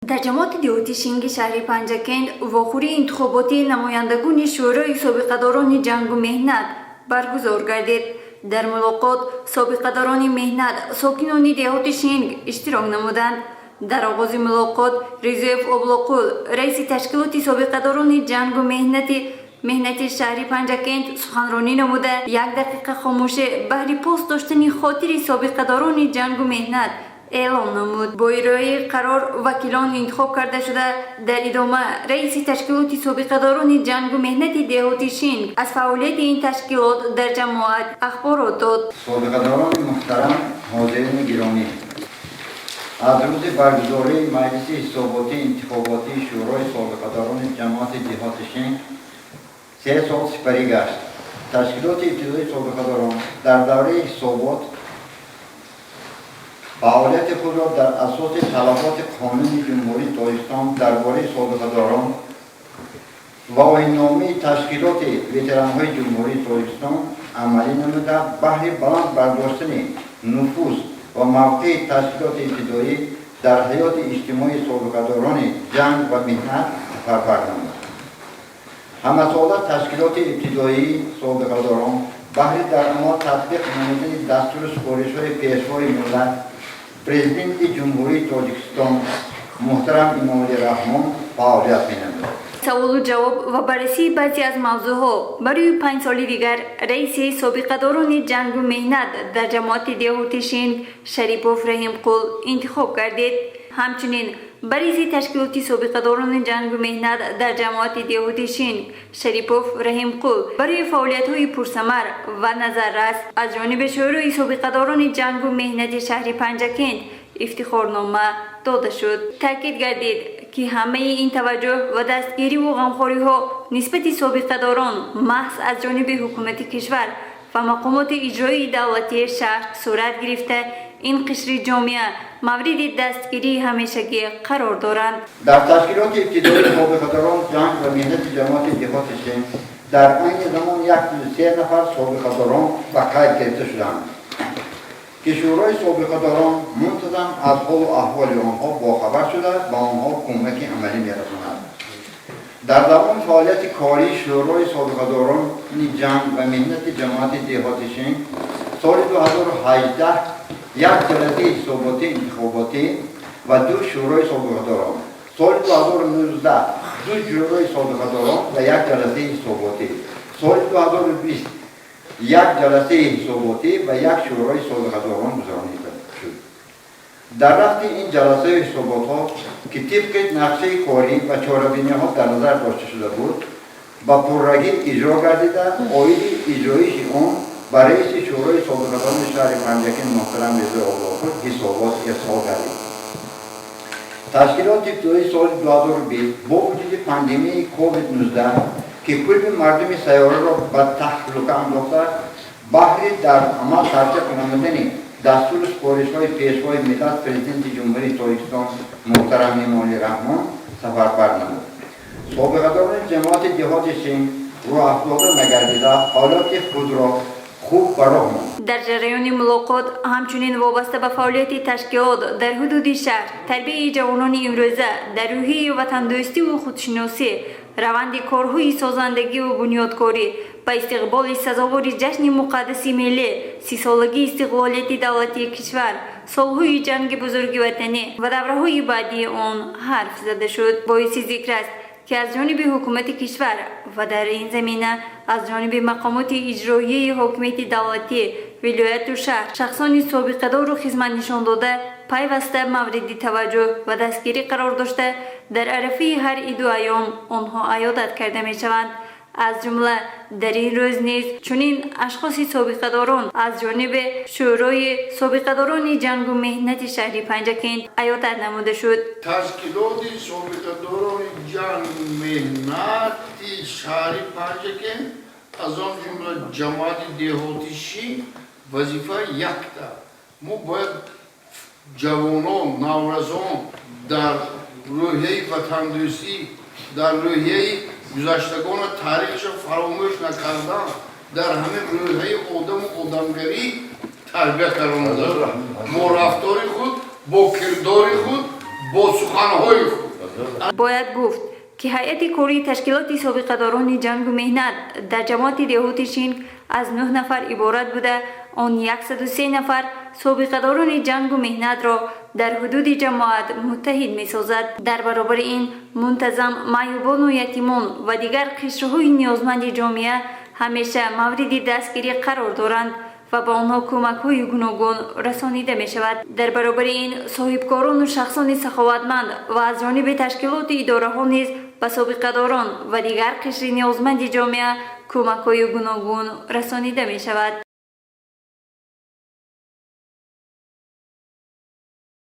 Дар ҷамоати деҳоти Шинги шаҳри Панҷакент вохӯрии интихоботии намояндагони Шӯрои собиқадорони ҷангу меҳнат баргузор гардид. Дар мулоқот собиқадорони меҳнат, сокинони деҳоти Шинг иштирок намуданд. Дар оғози мулоқот Ризоев Облоқул, раиси ташкилоти собиқадорони ҷангу меҳнати шаҳри Панҷакент, суханронӣ намуда, як дақиқа хомӯшӣ баҳри пос доштани хотири собиқадорони ҷангу меҳнат эълон намуд. Бо ироаи қарор вакилон интихоб карда шуда, дар идома раиси ташкилоти собиқадорони ҷангу меҳнати деҳоти Шинг аз фаъолияти ин ташкилот дар ҷамоат ахборот дод. Собиқадорони муҳтарам, ҳозирини гиромӣ, аз рӯзи баргузории маҷлиси ҳисоботии интихоботии Шӯрои собиқадорони ҷамоати деҳоти Шинг 3 сол сипарӣ гашт. Ташкилоти ибтидоии собиқадорон дар давраи ҳисобот фаъолияти худро дар асоси талаботи Қонуни Ҷумҳурии Тоҷикистон дар бораи собиқадорон ва Оинномаи ташкилоти ветеранҳои Ҷумҳурии Тоҷикистон амалӣ намуда, баҳри баланд бардоштани нуфуз ва мавқеи ташкилоти ибтидоӣ дар ҳаёти иҷтимоии собиқадорони ҷанг ва меҳнат сафарбар намуд. Ҳамасола ташкилоти ибтидоии собиқадорон баҳри дар амал татбиқ намудани дастуру супоришҳои Пешвои миллат, Президенти Ҷумҳурии Тоҷикистон муҳтарам Эмомалӣ Раҳмон фаъолият менамояд. Саволу ҷавоб ва баррасии баъзе аз мавзӯъҳо барои 5 соли дигар раиси собиқадорони ҷангу меҳнат дар ҷамоати деҳоти Шинг Шарипов Раҳимқул интихоб гардид. Ҳамчунин ба раиси ташкилоти собиқадорони ҷангу меҳнат дар ҷамоати деҳоти Шинг Шарипов Раҳимқул барои фаъолиятҳои пурсамар ва назаррас аз ҷониби Шӯрои собиқадорони ҷангу меҳнати шаҳри Панҷакент ифтихорнома дода шуд. Таъкид гардид, ки ҳамаи ин таваҷҷӯҳ ва дастгириву ғамхориҳо нисбати собиқадорон маҳз аз ҷониби ҳукумати кишвар ва мақомоти иҷроии давлатии шаҳр сурат гирифта, ин қишри ҷомеа мавриди дастгирии ҳамешагӣ қарор доранд. Дар ташкилоти ибтидоии собиқадорон ҷанг ва меҳнати ҷамоати деҳоти Шинг дар айни замон 103 нафар собиқадорон ба қайд гирифта шудаанд, ки Шӯрои собиқадорон мунтазам аз ҳолу аҳволи онҳо бохабар шуда, ба онҳо кӯмаки амалӣ мерасонад. Дар давоми фаъолияти кории Шӯрои собиқадорони ҷанг ва меҳнати ҷамоати деҳоти Шинг соли 2018 як ҷаласаи ҳисоботии интихоботӣ ва ду шӯрои собиқадорон, соли 2019 ду шӯрои собиқадорон ва як ҷаласаи ҳисоботӣ, соли 2020 як ҷаласаи ҳисоботӣ ва як шӯрои собиқадорон гузаронида шуд. Дар рафти ин ҷаласаи ҳисоботҳо, ки тибқи нақшаи корӣ ва чорабиниҳо дар назар дошта шуда буд, ба пуррагӣ иҷро гардида, оиди иҷроиши он ба раиси Шӯрои собиқадорони шаҳри Панҷакент муҳтарам Ризои Облоқул ҳисобот ирсол гардид. Ташкилоти ибтидоии соли 2020 бо вуҷуди пандемияи COVID-19, ки кулли мардуми сайёраро ба таҳлука андохта, баҳри дар амал татбиқ намудани дастуру супоришҳои Пешвои миллат, Президенти Ҷумҳурии Тоҷикистон муҳтарам Эмомалӣ Раҳмон сафарбар намуд. Собиқадорони ҷамоати деҳоти Шинг рӯҳафтода нагардида, фаъолияти худро хуб ба роҳ монд. Дар ҷараёни мулоқот ҳамчунин вобаста ба фаъолияти ташкилот дар ҳудуди шаҳр, тарбияи ҷавонони имрӯза дар рӯҳияи ватандӯстиву худшиносӣ, раванди корҳои созандагиву бунёдкорӣ ба истиқболи сазовори ҷашни муқаддаси миллӣ, 30-солагии истиқлолияти давлатии кишвар, солҳои Ҷанги Бузурги Ватанӣ ва давраҳои баъдии он ҳарф зада шуд. Боиси зикр аст, ки аз ҷониби ҳукумати кишвар ва дар ин замина аз ҷониби мақомоти иҷроияи ҳокимияти давлатӣ, вилояту шаҳр шахсони собиқадору хизматнишондода пайваста мавриди таваҷҷӯҳ ва дастгирӣ қарор дошта, дар арафаи ҳар иду айём онҳо аёдат карда мешаванд. Аз ҷумла дар ин рӯз низ чунин ашхоси собиқадорон аз ҷониби Шӯрои собиқадорони ҷангу меҳнати шаҳри Панҷакент аёдат намуда шуд. Ташкилоти собиқадорони ҷангу меҳнати шаҳри Панҷакент, аз он ҷумла ҷамоати деҳоти Шинг, вазифа якта: мо бояд ҷавонон, наврасон дар рӯҳияи ватандӯстӣ, дар рӯҳияи гузаштагона, таърихша фаромӯш накардан, дар ҳамин рӯҳияи одаму одамгарӣ тарбия карда, бо рафтори худ, бо кирдори худ, бо суханҳои худ. Бояд гуфт, ки ҳайати кории ташкилоти собиқадорони ҷангу меҳнат дар ҷамоати деҳоти Шинк аз 9 нафар иборат буда, он 103 нафар собиқадорони ҷангу меҳнатро дар ҳудуди ҷамоат муттаҳид месозад. Дар баробари ин, мунтазам маъюбону ятимон ва дигар қишрҳои ниёзманди ҷомеа ҳамеша мавриди дастгирӣ қарор доранд ва ба онҳо кӯмакҳои гуногун расонида мешавад. Дар баробари ин, соҳибкорону шахсони саховатманд ва аз ҷониби ташкилоту идораҳо низ ба собиқадорон ва дигар қишри ниёзманди ҷомеа кӯмакҳои гуногун расонида мешавад.